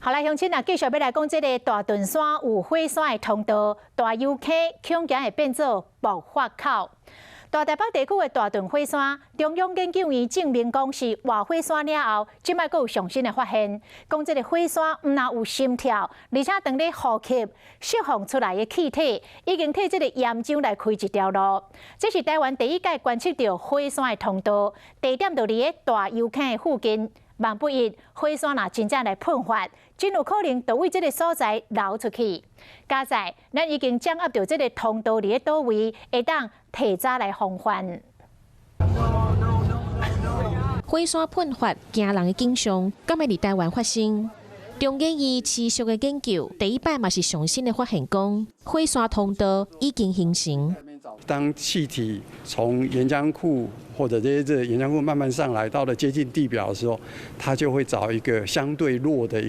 好來，鄉親啊，繼續欲來講這个大屯山有火山的通道，大油坑恐驚會變做爆發口。大台北地區的大屯火山，中央研究院證明講是活火山了後，這擺閣有上新的發現，講這个火山毋但有心跳，而且當咧呼吸釋放出來的氣體，已經替這个岩漿來開一條路。這是台灣第一擺觀測著火山的通道，地點就佇咧大油坑的附近。萬不一，火山若真正來噴發，真有可能就對這个所在流出去。佳哉，咱已經掌握著這个通道佇咧佗位，會當提早來防範。火山噴發驚人的景象，敢會佇台灣發生？中研院持續的研究，第一擺嘛是上新的發現，講火山通道已經形成。當氣體從岩漿庫或者這些這岩漿庫慢慢上來，到了接近地表的時候，它就會找一個相對弱的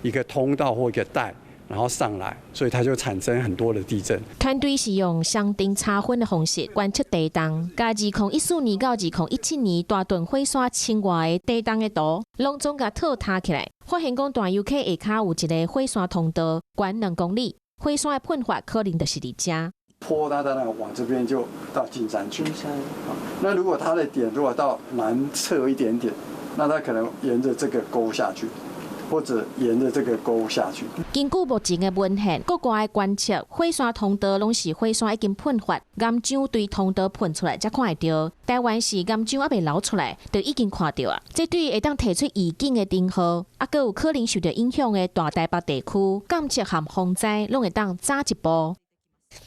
一個通道或一個帶，然後上來，所以它就產生很多的地震。團隊是用雙重差分的方式觀測地動，共2014年到2017年大屯火山清外的地動的圖，攏總共套疊起來，發現講大油坑下跤有一個火山通道，懸2公里，火山的噴發可能就是佇遮。坡它當然往這邊就到進山去。那如果它的點如果到南側一點點，那它可能沿着這個溝下去，或者沿着這個溝下去。根據目前的文獻，國外的觀測火山通道攏是火山已經噴發，岩漿對通道噴出來才看會著。台灣是岩漿猶未流出來，就已經看著啊。這對會當提出預警的燈號，啊，閣有可能受著影響的大台北地區，監測和防災攏會當早一步。